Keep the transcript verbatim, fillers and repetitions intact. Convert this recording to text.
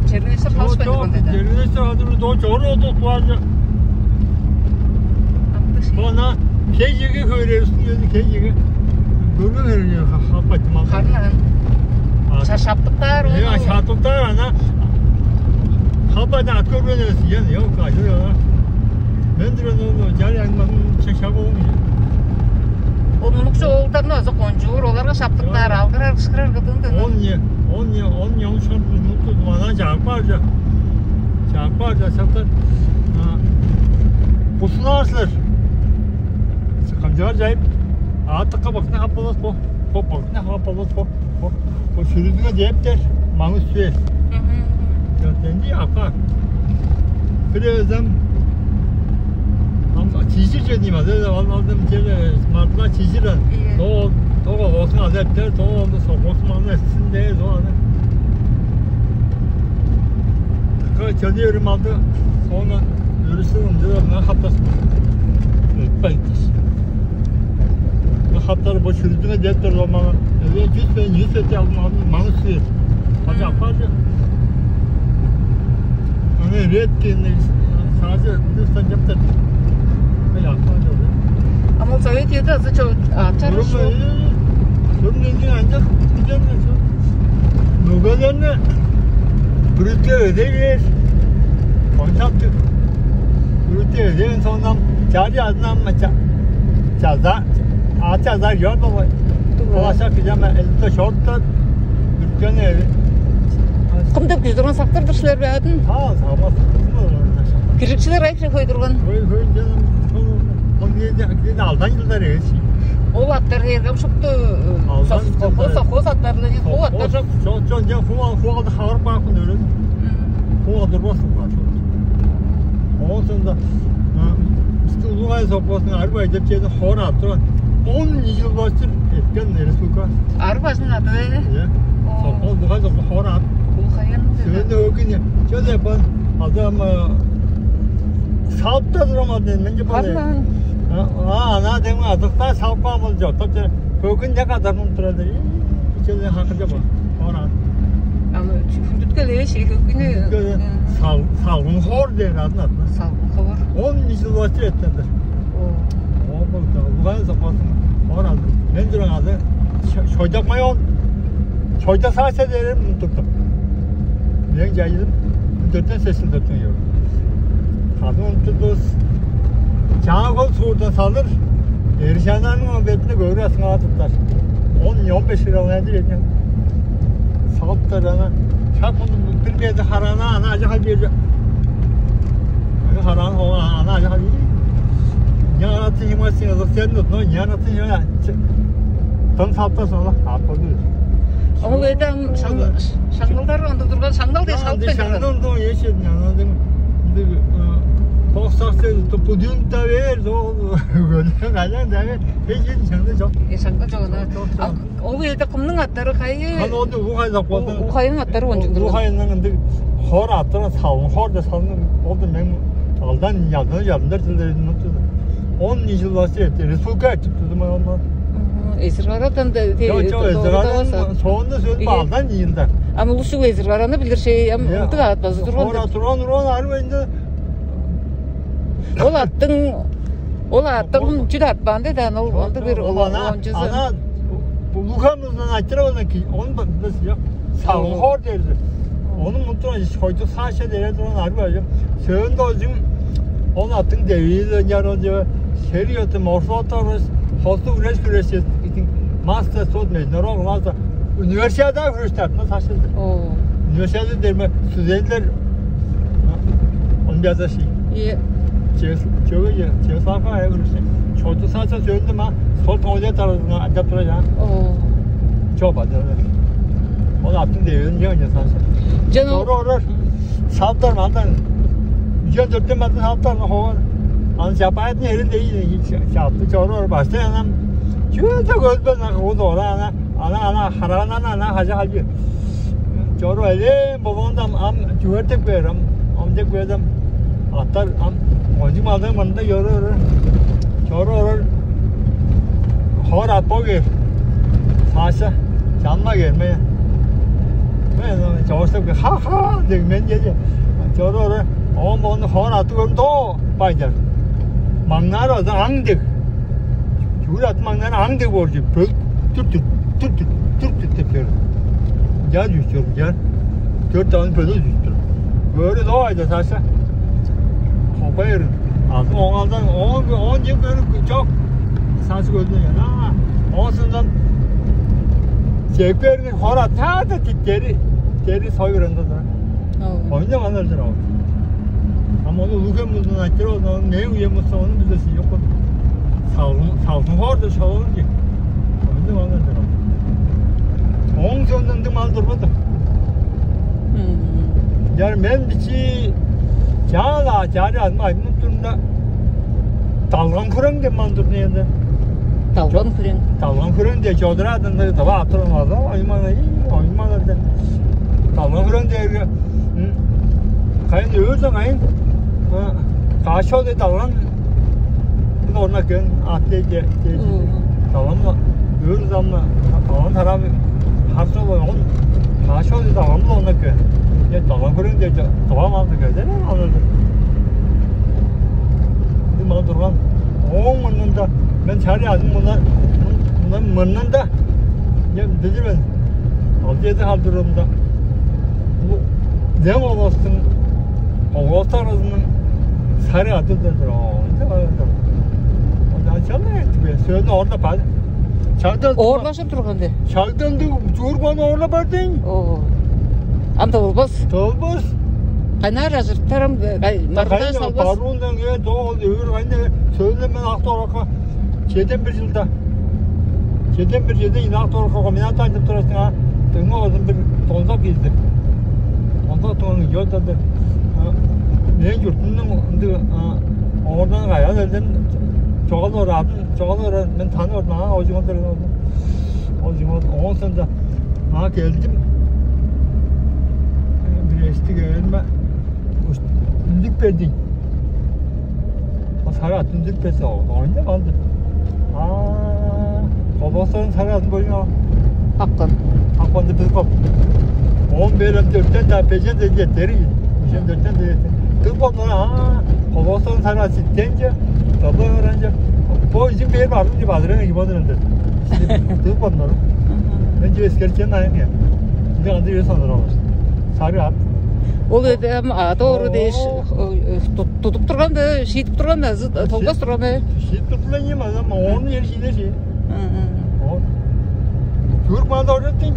Червенечтер халышпайн турган деди. Червенечтер адыр до чору одук бааржа. Аттыг ши. Бо ана кей жеге хөөрерсиң, өзү кей жеге. Көрген херге халбайтым ал. Харын ан. Шаптыктаар. Шаптыктаар ана. Халбайдан ат көрген эвес. Ен, ёк, ажы. Мен дирен ол жарый аңмадым, чек шагы болмай. Ол мунукчу оолдарны азы кончуур, оларга шаптыктаар, алгырар, кышкырар кыдыынды. Он не, он не, он не, он шон минут мана чагып бар жа. Чагып бар жа, шаптар. Кусунаар силер. Камчыгар жайып, аатыкка баксына хап болос бо. Бо баксына хап болос бо. Бо, бо шүрүдүнге дептер, маңыс сюэ. Мгм. Ча, тенди апа. Бир өзем ам чижир же дейм, азы ал алдым, чеже мартла чижир ан. Ийе. То, то колгосун ал эптер, то онда сокосун аны эсин де, то аны. Тыка чөне өрүм алды, сону өрүсүн ынча мына хаптас. Өтпейт. Мына хаптар бо шүрүдүнге деп тур, ол маңа. Эве жүз бен, жүз эте алдым, алдым, маңыс сүйер. Хажа апарды. Аны редкий, саазы, дыстан жаптар. Бай апарды. А мол совет еді, азы чо, а, чарыш. Көрүм, көрүм, анча, нүгелерни бүрүтке өдей бээр. Ончап түр. Бүрүтке өдей, сондан чар язынан чаза, а чаза жор болгай. Олашак кижеме элде шорттар. Бүрүткени эви. Кым деп кижи турган, сактыр-дыр силер бе адын? А, сагмас. Киржикчилер айып хой турган. Хой, хой, жаным. Ол киде, киде алдан жылдар эвес. Ол аттар эргем шупту. Алдан совхоз, жылдар. Совхоз аттарлы, ху аттар. Жок, жок, жок, ху, ху алды хавырып каапкын өрүн. Ху алдырбас болган. Оон соонда бисти улугай совхоздун арбай деп чеди хор ап турган. Он жыл баштыр эткен республика. Арбажын аты. Иә. Совхоз улугай совхоз хор ап. Улугайын. Сөөнде өгүн. Чөде бан адам салыпта турам мен же бан. А, ана демге адыкта салып каан бол жок. Тап бүгүн не кадар мунуп турар деп. Ичелден хакырга бар. Ора. Аны хүндүткел эвес, эки хүнү. Сал, салгын хор дээр адын атына. Салгын хор. Он жыл баштыр эттендир. О. Ол болду. Улган сапасын хор алды. Мен турган ады шойдак майон. Шойда саача дээрин туттум. Мен жайылып, төрттен сесин төрттен йор. Хатын туттус. Чаагыл суурдан салыр. Эржананың ол бетинде көөрү асыңаа туттар. Он, он беш километр эден салыптар ана. Шак муну бир беди харана ана ажа хал берди. Ана харана ана ажа хал. Яна тыйма сен застен но яна тыйма. Тон салта сала аппады. Ол эдем шаңгылдар онда турган шаңгыл де салып. Шаңгыл да ешет яна дем. Боксак сен тупудун да бер. Ол гөлүн каян да бер. Эжин шаңгыл жок. Э шаңгыл жок ана. Ол эде кымның аттары кайы? Хан ол улугайлак болду. Улугайның аттары ончук турган. Улугайның ынды хор аттары салын хор да салын болду мен алдан ялдан ялындар тилдерин он жыл басы республика ачып турдум онда. Эзир карадан да. Жок жок эзир карадан соонда сөз балдан ийинде. Ам улушчук эзир караны билир шей ам ындык аат базы турган. Ора турган урон арып энди. Ол аттың ол аттың чү дартпаан деди аны ол онда бир ол ана ончузу. Ана улугамыздан айтыра ондан ки он бис я салгын хор дерди. Оның мунтура хойду саша дере турган арып ажым. Сөөн дожим ол аттың девиил яр ол жева серьезно морфоторус хосту вреш вреш итин маста сот международного класса универсиада вреш татна сашылды. О. Универсиада дерме студентлер он бяза ши. Е. Чес чего я чес лафа я вреш. Хойду саша сөөнді ма сот оля тарызына адап тура я. О. Чоба да. Ол аттың девиил не не саша. Жана Орор. Салыптар малдан үжен төрттен малдан салыптар ховар. Аны жапаятын эрин дейин чапты чорор баштай анам. Чүөтө көзбен ак ол ора ана ана ана хараан ана ана хажа хажы. Чору эле болгондам ам чүгөртеп берем. Ам деп бердим. Аттар ам ончук малдан мында йорор. Чорор. Хор ат бо кээр. Саша чанма керме. Мен Чоокшулап кээр, ха-ха дег, мен чеде. Чоруур, оон мону хоор аты көрүн доо байдыр. Маңнаар база аң дег. Чүүл аты маңнаар аң дег боор чүве. Бөлүк дүр-дүр, дүр-дүр, дүр-дүр деп чор. Чаа чүс чор, чаа. Дөрт даван бөлүк чүс чор. Көөрү доо айда саша. Хопайыр. Азы оңалдан он он жыл көрүп чок. Сасы көрдүн. Оосундан чек берген хора таада дери, дери сой берен да. Ойна манар жыр. Ама ону улуген музун айтыр, ону не уен муза, ону билдеси жок. Салгын салгын хорда шалалар ки. Ойна манар жыр. Оң жондан дым алдырмады. Яр мен бичи чаала чаары алма айдын турунда далган күрең деп ман турду энди. Далган күрең. Далган күрең де чодураадында дава атырмаза оймана оймана деп. Далган күрең дээрге кайын өөрзөң айын каашол далган. Бин орнак кен атте де. Далган өөр замна далган тарап харсол ойгон. Каашол далган бул орнак кен. Я далган күрең де дава ман. Кезер алыр. Бир мал турган. Ооң мурнунда мен чарый адым мына мына мурнунда. Мен билир мен. Алды эди халдырымда. Бу дем олостун олостарының сары ады да. Онда чалай сөөнү орда бар. Чагдан Оорлашып турган де. Чагдан чуурган орла бардың. Оо. Ам тывылбыс. Тывылбыс. Кайнаар ажыртарам маргай салбас. Баруундан э доо өөр кайны сөйлемен ак торакка. Жетен бир жылда. Жетен бир жетен ак торакка комбинат айтып турасың а. Дыңы озун бир тонзак киздик. Онзак туган йодады. Мен журтумнуң ынды оордан каян элден чогал орадым. Чогал оран мен таны ордун ага ожуган турган ордун. Ол жумат оон сонда ага келдим. Бир эстик эверме үндүк бердиң. Сарат үндүк берсе оонда калды. А колбасанын саратын боюн ал. Аккан. Акканды бир коп. Он берем дөрттен да бежен де жетери. Бежен дөрттен де жетери. Кыл болмана а колбасанын сарат ситтенче. Дабла оранча. Бо изин берип алдым деп азыран эки болур ынды. Кыл болмана. Мен же эскерчен айын я. Ынды анда үе саныр алыр. Сары ат. Ол эдем а доору дээш тудуп турган да шиитип турган да толбас турган да. Шиитип турган эми адам ону эр шиилер шии. Ол. Түрк манда оржаттың.